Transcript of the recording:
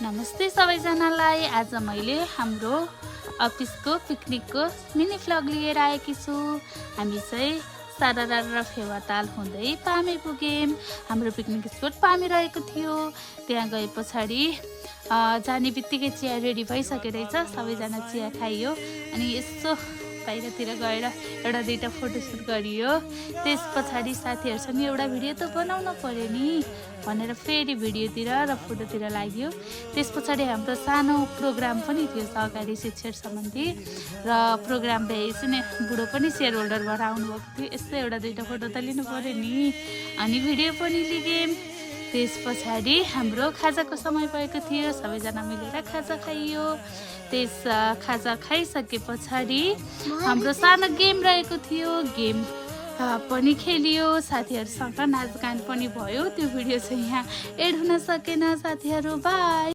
नमस्ते सबैजनालाई। आज मैले हाम्रो अफिसको पिकनिकको मिनी भ्लग लिएर आएकी छु। हामी चाहिँ सारारा र फेवाताल हुँदै पामे पुग्यौँ। हाम्रो पिकनिक स्पोट पामे रहेको थियो। त्यहाँ गए पछाडि जाने बित्तिकै चिया रेडी भइसकेको रहेछ। सबैजना चिया खाइयो अनि यसो बाहिरतिर गएर एउटा दुईटा फोटोसुट गरियो। त्यस पछाडि साथीहरूसँग एउटा भिडियो त बनाउन पर्यो नि भनेर फेरि भिडियोतिर र फोटोतिर लाग्यो। त्यस पछाडि हाम्रो सानो प्रोग्राम पनि थियो सहकारी शिक्षण सम्बन्धी र प्रोग्राम भएपछि नै बुढो पनि सेयर होल्डर भएर आउनुभएको थियो। यस्तो एउटा दुईटा फोटो त लिनु पर्यो नि अनि भिडियो पनि लियौँ। त्यस पछाडि हाम्रो खाजाको समय भएको थियो। सबैजना मिलेर खाजा खाइयो। त्यस खाजा खाइसके पछाडि हाम्रो सानो गेम रहेको थियो। गेम पनि खेलियो। साथीहरूसँग नाचगान पनि भयो। त्यो भिडियो चाहिँ यहाँ एड हुन सकेन। साथीहरू बाई।